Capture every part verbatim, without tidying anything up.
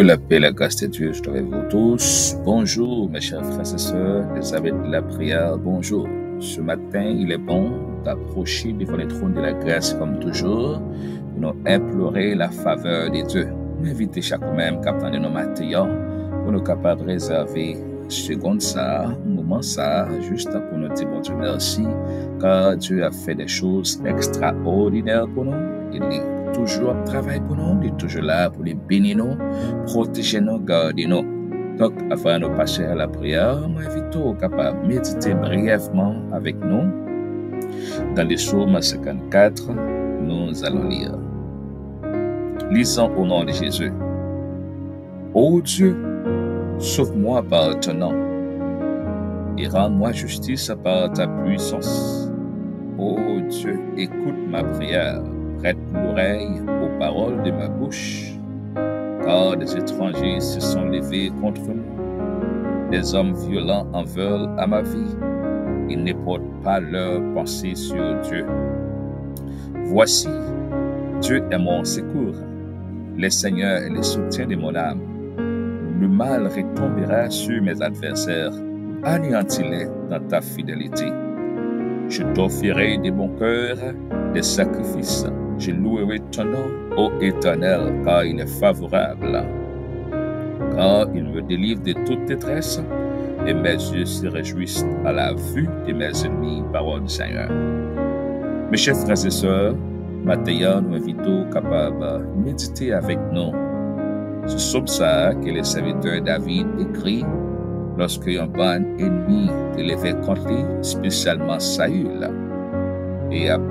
Que la paix et la grâce de Dieu soit avec vous tous. Bonjour, mes chers frères et sœurs, les amis de la prière, bonjour. Ce matin, il est bon d'approcher devant le trône de la grâce comme toujours, pour nous implorer la faveur de Dieu. Mwen envite chak ou menm k ap tande nou maten an, pou nou kapab rezève segonn sa a, moman sa a, jis pou nou di Bondye mèsi, car Dieu a fait des choses extraordinaires pour nous. E li toujou ap travay pou nou, li toujou la pou li beni nou, pwoteje nou, gade nou. Donk, avan nou pase a la priyè, mwen envite w kapab medite briyèvman avèk nou dans le psaume cinquante-quatre, nous allons lire. Lisons au nom de Jésus. Ô Dieu, sauve-moi par ton nom et rends-moi justice par ta puissance. Ô Dieu, écoute ma prière, prête l'oreille aux paroles de ma bouche. Car des étrangers se sont levés contre moi. Des hommes violents en veulent à ma vie. Ils ne portent pas leur pensée sur Dieu. Voici, Dieu est mon secours. Le Seigneur est le soutien de mon âme. Le mal retombera sur mes adversaires. Anéantis-les dans ta fidélité. Je t'offrirai de bon cœur des sacrifices. Je louerai ton nom, ô Éternel, car il est favorable. Car il me délivre de toute détresse, et mes yeux se réjouissent à la vue de mes ennemis. Parole du Seigneur. Mes chers frères et sœurs, maten an, nou envite w kapab medite avèk nou sou sòm sa a ke le sèvitè David ekri lòske yon bann ènmi te leve kont li, espesyalman Sayil. E ap,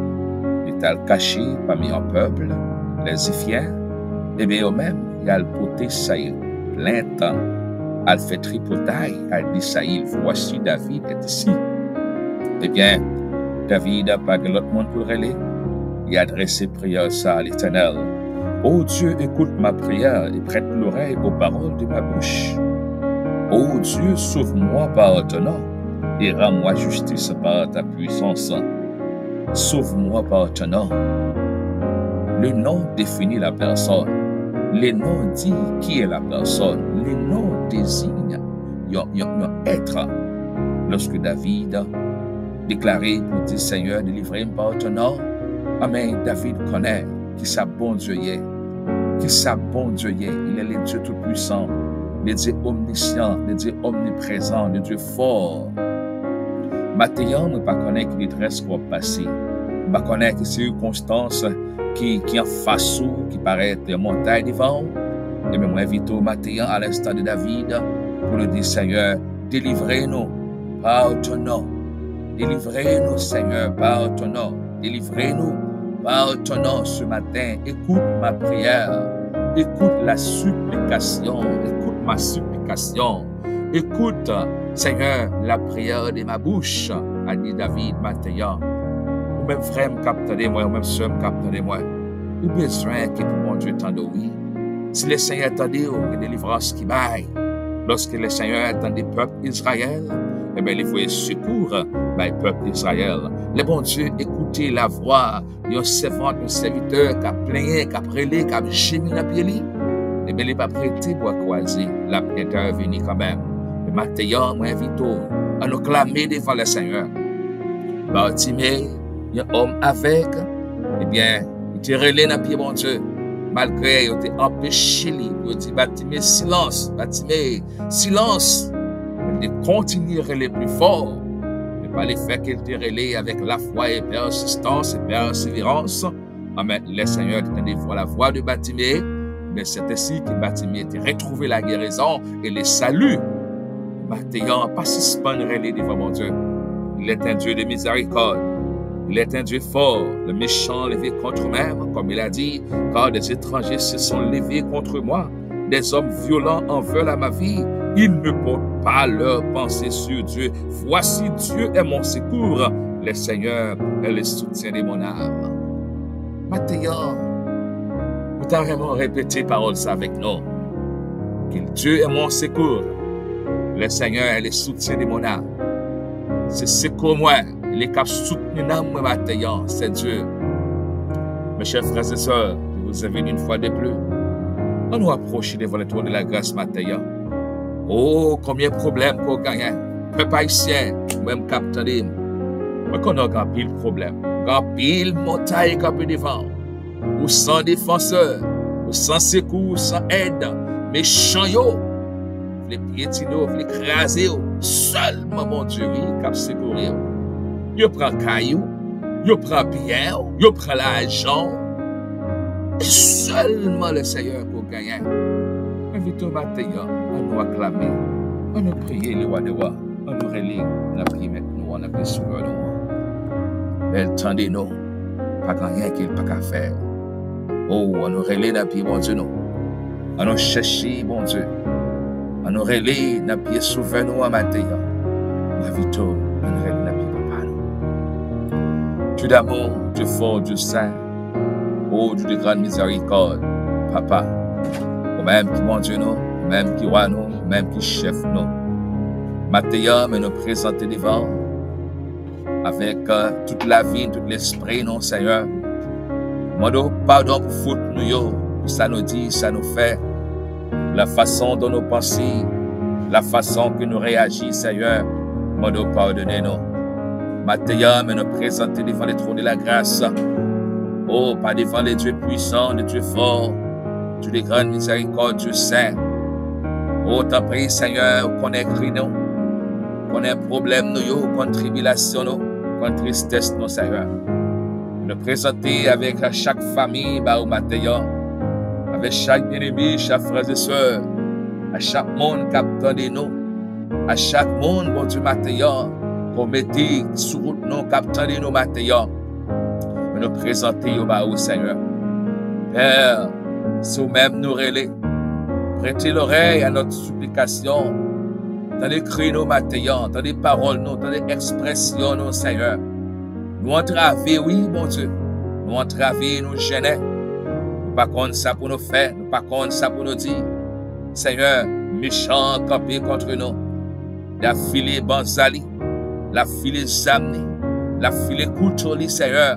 li t al kache pami yon pèp, lè Zifyen, ebyen, yo menm, y al pote Sayil plent, al fè tripotay, al di Sayil, Voici, David est ici. Ebyen, David pa gen lòt moun pou l rele. Li adrese priyè sa a a Letènèl. Ô Dieu, écoute ma prière et prête l'oreille aux paroles de ma bouche. Ô Dieu, sauve-moi par ton nom et rends-moi justice par ta puissance. Sauve-moi par ton nom. Le nom définit la personne. Le nom dit qui est la personne. Le nom désigne yon, yon, yon èt. Lòske David deklare pou di, Seigneur, délivrez-moi par ton nom, anben, David konnen kisa Bondye ye. Kisa Bondye ye? Il est le Dieu tout-puissant, le Dieu omniscient, le Dieu omniprésent, le Dieu fort. Maten an, mwen pa konnen ki detrès w ap pase. Mwen pa konnen ki sikonstans ki, ki anfas ou, ki parèt montay devan ou. Ebyen, mwen envite w maten an, à l'instar de David, pou nou di, Seigneur, délivrez-nous par ton nom. Délivrez-nous, Seigneur, par ton nom. Délivrez-nous par ton nom ce matin. Écoute ma prière. Écoute la supplication. Écoute ma supplication. Écoute, Seigneur, la prière de ma bouche, a di David maten an. Ou menm frè m k ap tande mwen, ou menm sè m k ap tande mwen, ou bezwen ke pou Bondye tande w, wi. Si Lesenyè tande w, gen delivrans ki bay. Lòske Lesenyè tande pèp Izrayèl, ebyen, li voye sekou bay pèp Izrayèl. Lè Bondye ekoute lavwa yon sèvant, yon sèvitè k ap plenyen, k ap rele, k ap jemi nan pye li, ebyen, li p ap rete bra kwaze, l ap entèvini kanmenm. E maten an, mwen envite w, an nou klame devan Lesenyè. Batime, yon òm avèg, ebyen, li te rele nan pye Bondye, malgre yo te anpeche li, yo di, Batime, silans, Batime, silans. Men li te kontinye rele pli fò. Men pa lefètke li te rele avèk lafwa e pèsistans e pèseverans, anben, Lesenyè te tande vwa, la voix de Batime, men se ensi ke Batime te retwouve la guérison et le salut. Maten an, pa sispann rele devan Bondye. Il est un Dieu de miséricorde. Il est un Dieu fort. Le méchant levé contre même, comme il a dit, car des étrangers se sont levés contre moi. Des hommes violents en veulent à ma vie. Ils ne portent pas leur pensée sur Dieu. Voici, Dieu est mon secours. Le Seigneur est le soutien de mon âme. Maten an, mwen ta renmen repete pawòl sa avèk nou. Car Dieu est mon secours. Le Seigneur est le soutien de mon âme. Se sekou mwen, li k ap soutni nanm mwen maten an, se Dye. Mes chers frères et sœurs, je vous invite une fois de plus Ann nou apwoche devan le trône de la grâce maten an. O, konbyen pwoblèm ke w genyen. Pèp ayisyen, ou menm k ap tande m, mwen konnen w gen anpil pwoblèm, w gen anpil montay kanpe devan w. Ou san defansè, ou san sekou, ou san èd. Mechan yo vle pyetine w, vle kraze w. Sèlman Bondye, wi, k ap sekouri w. Yo pran kay ou, yo pran byen w, yo pran lajan w. E sèlman le Seyè pou genyen. Envite w maten an, ann nou aklame, ann nou priye le wa de wa, ann nou rele nan pye mèt nou an, nan pye souvè nou an. Lè l tande nou, pa gen anyen ke l pa ka fè. O, ann nou rele nan pye Bondye nou. Ann nou chèche Bondye. Ann nou rele nan pye souvè nou an maten an. M envite w, ann rele nan pye Papa nou. Dieu d'amour, Dieu fort, Dieu saint, oh Dieu de grande miséricorde, Papa, ou menm ki Bondye nou, ou menm ki Wa nou, ou menm ki Chèf nou. Maten an, men nou prezante devan w avèk, euh, tout lavi n, tout lespri nou, Senyè. Mande w padon pou fot nou yo, pou sa nou di, sa nou fè, la façon dont nou panse, la façon ke nou reyaji, Senyè. Mande w padone nou. Maten an, men nou prezante devan le trône de la grâce. O, pa devan le Dieu puissant, le Dieu fort, Dieu de grande miséricorde, Dieu saint. O, tanpri, Senyè, ou konnen kri nou, ou konnen pwoblèm nou yo, ou konn tribilasyon nou, ou konn tristès nou, Senyè. Nou prezante avèk chak fanmi ba ou maten an, avèk chak byeneme, chak frè e sè, a chak moun k ap tande nou, a chak moun, Bondye, maten an, ke w mete sou wout nou, k ap tande nou maten an. Men nou prezante yo ba ou, Senyè. Pè, se ou menm nou rele. Prête l'oreille à notre supplication. Tande kri nou maten an, tande pawòl nou, tande ekspresyon nou, Senyè. Nou antrave, wi, Bondye. Nou antrave, nou jennen. Nou pa konn sa pou nou fè, nou pa konn sa pou nou di. Senyè, mechan an kanpe kont nou. L ap file banza li, l ap file zam li, l ap file kouto li, Senyè.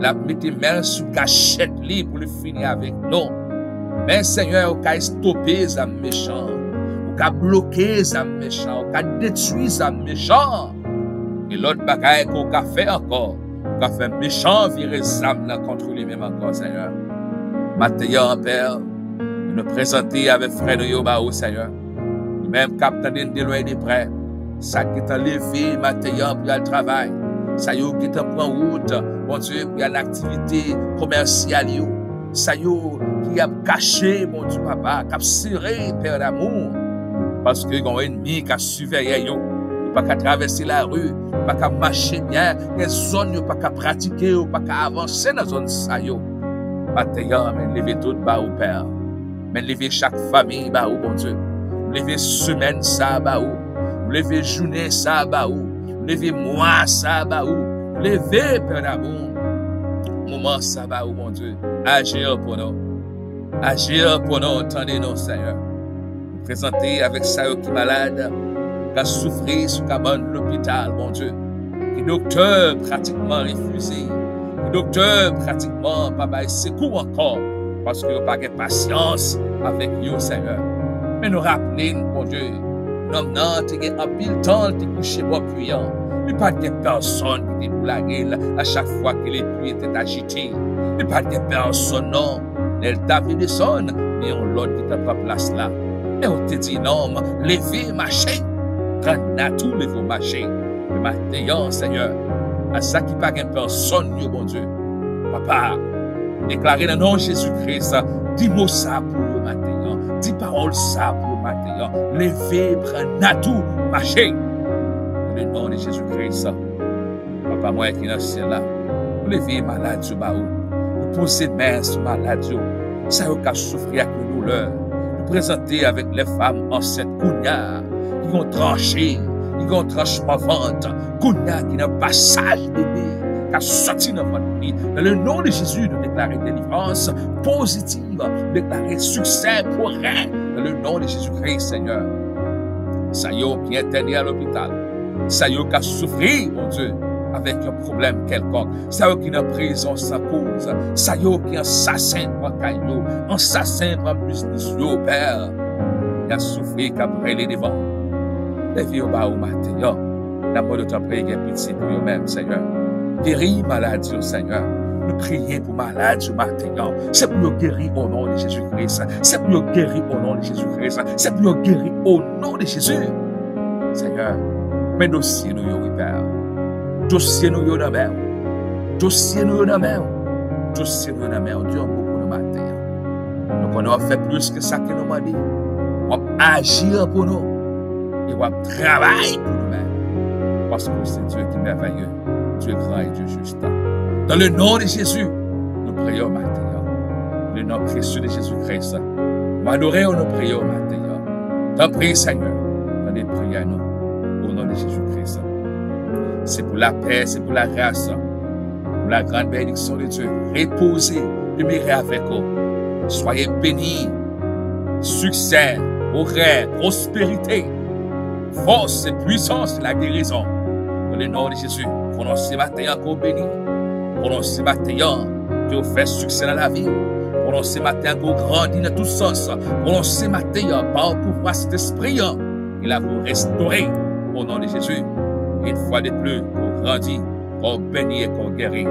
L ap mete men l sou kachèt li pou li fini avèk nou. Men, Senyè, ou ka estope zam mechan an, ou ka bloke zam mechan an, ou ka detwi zam mechan an. E lòt bagay ke w ka fè ankò, ou ka fè mechan an vire zam nan kont li menm ankò, Senyè. Maten an, Pè, nou prezante avèk frè nou yo ba ou, Senyè. Ou menm k ap tande n de lwen e de prè, sa k gentan leve maten an pou y al travay, sa yo gentan pran wout, Bondye, pou y al nan aktivite komèsyal yo, sa yo ki ap kache, Bondye Papa, k ap sere, Pè damou, paske gen yon ènmi k ap siveye yo. Yo pa ka travèse lari, yo pa ka mache byen, gen zòn yo pa ka pratike, yo pa ka avanse nan zòn sa yo. Maten an, men leve tout ba ou, Pè. Men leve chak fanmi ba ou, Bondye. Leve semèn sa ba ou. Leve jounen sa ba ou. Leve mwa sa ba ou. Leve, Pè damou, moman sa ba ou, Bondye. Aji pou nou. Aji pou nou, tande nou, Senyè. Nou prezante avèk sa yo ki malad, k ap soufri sou kabann lopital, Bondye. Ki doktè pratikman refize, ki doktè pratikman pa bay sekou ankò, paske yo pa gen pasyans avèk yo, Senyè. Men nou raple n, Bondye, nonm nan te gen anpil tan l te kouche bò pwi an. Li pa t gen pèsonn ki te pou lage l a chak fwa ke lepli te ajite. Li pa t gen pèsonn, non. Lè l ta vle desann, men yon lòt ki ta pran plas la. Men ou te di, nonm, leve, mache. Grann nati w leve w mache. Men maten an, Senyè, a sa ki pa gen pèsonn yo, Bondye, Papa, deklare nan non Jezi Kris, di mo sa pou yo maten an, di pawòl sa pou yo maten an. Leve, pran nati w, mache. Nan le non de Jezi Kris. Papa mwen ki nan syèl la, nou leve malad yo ba ou. Nou poze men sou malad yo, sa yo k ap soufri ak yon doulè. Nou prezante avèk lè fanm ansent kounye a, ki gen yon tranche, ki gen yon tranchman vant, kounye a ki nan pasaj bebe, k ap soti nan vant li. Nan le non de Jezi, nou deklare delivrans pozitiv, nou deklare siksè, pwogrè. Nan le non de Jezi Kris, Senyè. Sa yo ki entène a lopital, sa yo k ap soufri, Bondye, avèk yon pwoblèm kèlkonk, sa yo ki nan prizon san koz, sa yo ki ansasen pran kay yo, ansasen pran biznis yo, Pè, y ap soufri, k ap rele devan. Leve yo ba ou maten an. N ap mande w tanpri gen piti pou yo menm, Senyè. Geri malad yo, Senyè. Nou priye pou malad yo maten an. Se pou yo geri o non de Jezi Kris. Se pou yo geri o non de Jezi Kris. Se pou yo geri o non de Jezi. Senyè, men dosye nou yo, wi, Pè. Dosye nou yo nan men w. Dosye nou yo nan men w. Dosye nou yo nan men w. Di yon mo pou nou maten an. Nou konnen w ap fè plis ke sa ke nou mande. W ap aji pou nou. E w ap travay pou nou menm. Paske w se Dye ki mèvèye, Dye gran e Dye jis. Dans le nom de Jésus, nou priye w maten an. Le nom précieux de Jésus-Christ. Nou adore w, nou priye w maten an. Tanpri, Senyè, tande priyè nou. O non de Jezi Kris. Se pou lapè, se pou lagras, pou la grande bénédiction de Dieu. Repoze, demere avèk ou. Soyez bénis. Siksè, pwogrè, pwosperite, fòs e pwisans, lagerizon. Dans le nom de Jésus, pwononse maten an ke w beni. Pwononse maten an ke w fè siksè nan lavi w. Pwononse maten an ke w grandi nan tout sans. Pwononse maten an pa pouvwa Sentespri an. Il a vous restaurer au nom de Jésus. Une fois de plus, ke w grandi, ke w beni e ke w geri.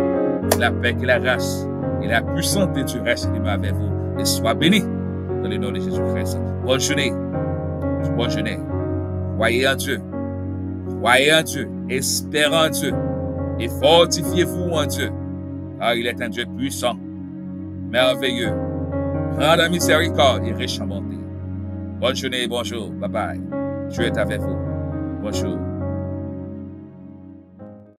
Que la paix, que la grâce et la puissance de Dieu reste et demeure avec vous et soit béni dans le nom de Jésus-Christ. Bonne journée. Bonne journée. Croyez en Dieu. Croyez en Dieu. Espérez en Dieu. Et fortifiez-vous en Dieu. Car il est un Dieu puissant, merveilleux, grand en miséricorde et riche en bonté. Bonne journée et bonjour. Bye bye. Dieu est avec vous. Bonjour.